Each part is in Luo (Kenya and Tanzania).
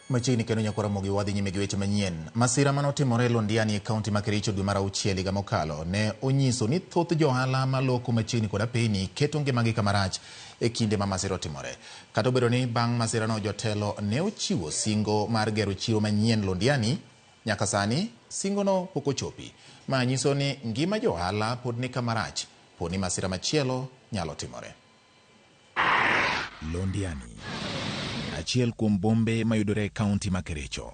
Machiegni kendo nyakwar Ramogi wadhi nyime gi weche manyien. Masira mane otimore Londiani e kaunti ma Kericho dwe mar auchiel higa mokalo ne onyiso ni thoth johala maloko machiegni kod apeyni keto ngimagi kama rach e kinde ma masira otimore. Kata obedo ni bang' masirano jotelo ne ochiwo singo mar gero chiro manyien Londiani, nyaka sani singono pok ochopi. Ma nyiso ni ngima johala pod ni kama rach po ni masira machielo nyalo timore. Londiani, achiel kuom bombe mayudore e kaunti ma Kericho.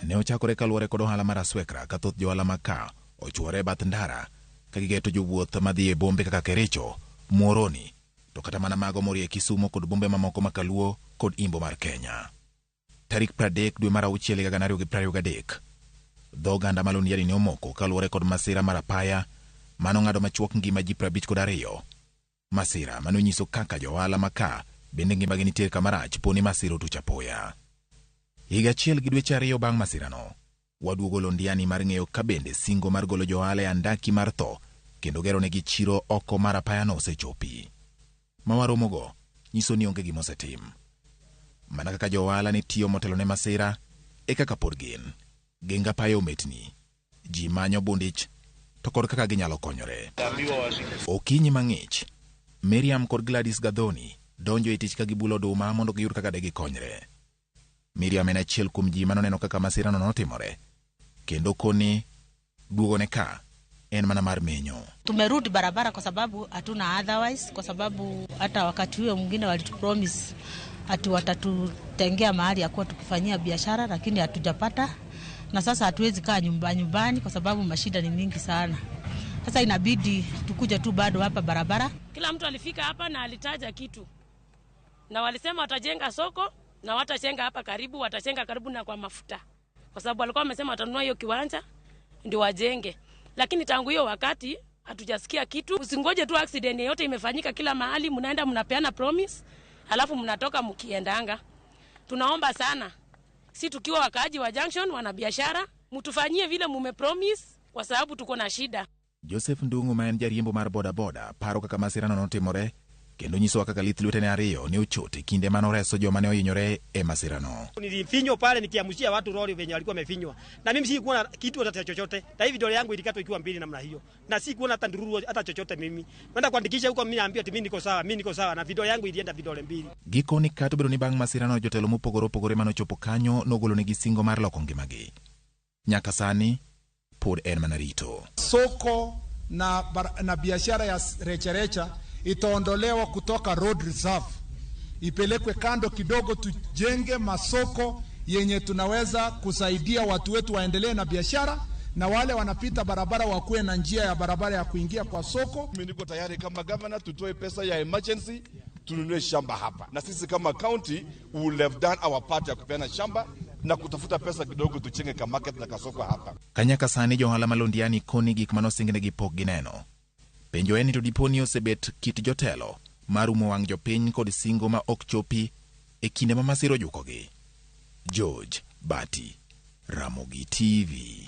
Ne ochakore kaluwore kod ohala mar aswekra ka thoth johala ma ka ochuore e bath ndara ka gigeto jowuoth madhi e bombe kaka Kericho, Muhoroni to kata mana mago morie Kisumo kod bombe mamoko ma Kaluo kod Imbo mar Kenya. Tarik 30 dwe mar auchiel higa 2023, dho oganda ma Londiani ne omoko kaluwore kod masira mar apaya mano ng'ado machuok ngima ji 52. Masira mane onyiso kaka johala ma ka bende ngimagi nitie kama rach po ni masira otuch apoya. Higa achiel gi dweche ariyo bang' masirano, waduogo Londiani mar ng'eyo ka bende singo mar golo johala e andaki mar tho kendo geronegi chiro oko mar apayano osechopi. Ma waromogo nyiso ni onge gima osetim. Mana kaka johala ne tiyo motelo ne masira, e kaka pod gin. Geng apaya ometni. Ji manyo bundich to kod kaka ginyalo konyore. Okinyi mang'ich, Miriam kod Gladys Gathoni donjo e tich ka gibulo oduma mondo giyud kaka de gikonyre. Miriam en achiel kuom ji manoneno kaka masirano notimore kendo koni duogone ka en mana mar menyo. Tumerudi barabara kwa sababu hatuna otherwise, kwa sababu hata wakati huo mwingine walitupromise ati watatutengea mahali ya kuwa tukifanyia biashara, lakini hatujapata, na sasa hatuwezi kaa nyumba nyumbani kwa sababu mashida ni mingi sana. Sasa inabidi tukuje tu bado hapa barabara. Kila mtu alifika hapa na alitaja kitu, na walisema watajenga soko na watajenga hapa karibu, watajenga karibu na kwa mafuta, kwa sababu walikuwa wamesema watanunua hiyo kiwanja ndio wajenge, lakini tangu hiyo wakati hatujasikia kitu. Usingoje tu accident yoyote imefanyika kila mahali, mnaenda mnapeana promise, alafu mnatoka mkiendanga. Tunaomba sana, si tukiwa wakaaji wa junction, wanabiashara, mtufanyie vile mume promise, kwa sababu tuko na shida. Joseph Ndung'u ma en jariembo mar bodaboda paro kaka masirano notimore kendo nyisowa kaka lith lwetene ariyo ne ochot e kinde mane oreso joma ne ohinyore e masirano. Nilifinywa pale nikiamshia watu lori venye walikuwa wamefinywa, na mimi sikuona kitu hata chochote, na hivi vidole yangu ilikatwa ikiwa mbili namna hiyo, na sikuona hata ndururu hata chochote. Mimi kwenda kuandikisha huko, mimi naambiwa ati mimi niko sawa, mimi niko sawa, na vidole yangu ilienda vidole mbili. Gikoni kata obedo ni bang' masirano jotelo mopogore opogore manochopo kanyo nogolonegi singo mar loko ngimagi. Nyaka sani pod en mana rito. Soko na biashara ya rejareja itaondolewa kutoka road reserve, ipelekwe kando kidogo, tujenge masoko yenye tunaweza kusaidia watu wetu waendelee na biashara, na wale wanapita barabara wakuwe na njia ya barabara ya kuingia kwa soko. Mimi niko tayari kama governor tutoe pesa ya emergency tununue shamba hapa, na sisi kama county we will have done our part ya kupeana shamba na kutafuta pesa kidogo tuchenge ka market na kasoko hapa. Kanyaka sani johala ma Londiani koni gik manosingnegi pok gineno. Penjo en ni to dipo ni osebet kit jotelo mar umo wang' jopiny kod singo ma ok chopi e kinde ma masira ojukogi. George Bati, Ramogi TV.